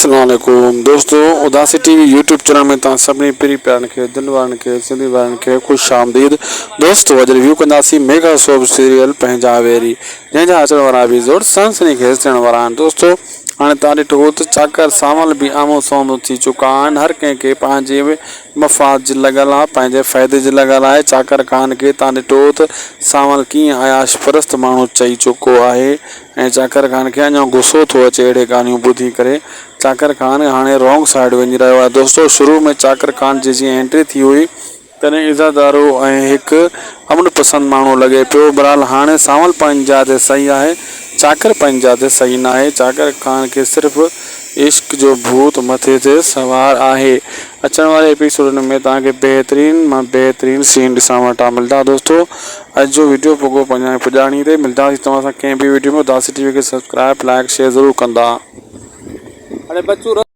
اسلام عليڪم دوستو Udasi T V YouTube channel ۾ توهان سڀني پرين پيارن کي دل وارن کي سنڌي ڀائرن کي خوش آمديد دوستو اڄ ريويو ڪنداسين ميگا سوپ سيريل پنهنجا ويري جنهن جا اچڻ وارا ايپيسوڊ سنسني خيز ٿيڻ وارا آهن دوستو هاڻي توهان ڏٺو ته چاڪر سانول به آمهون سامهون ٿي چڪا آهن هر ڪنهن کي پنهنجي مفاد جي لڳل آهي پنهنجي فائدي جي لڳل آهي چاڪر خان کي توهان ڏٺو ته سانول ڪيئن عياش پرست ماڻهو چئي چڪو آهي ۽ چاڪر خان کي اڃا غصو ٿو اچي اهڙي ڳالهيون ٻڌي ڪري چاڪر خان هاڻي رونگ سائيڊ وڃي رهيو آهي دوستو شروع ۾ چاڪر خان جي جيئن انٽري ٿي هئي تڏهن عزادارو ۽ هڪ امن پسند ماڻهو لڳي پيو بھرحال هاڻي سانول پنهنجي جاء تي صحيح آهي چاڪر پنهنجي جاء تي صحيح ناهي چاڪر خان کي صرف عشق جو ڀوت مٿي تي سوار آهي اچڻ واري ايپيسوڊن ۾ توهان کي بهترين مان بهترين سين ڏسڻ وٽان ملدا دوستو اڄ جو وڊيو پڳو پنهنجي پڄاڻي تي ملداسين توهان سان ڪنهن ٻي وڊيو ۾ اداسي ٽي وي کي سبسڪرائب لائڪ شيئر ضرور ڪندا. اڙي بچو.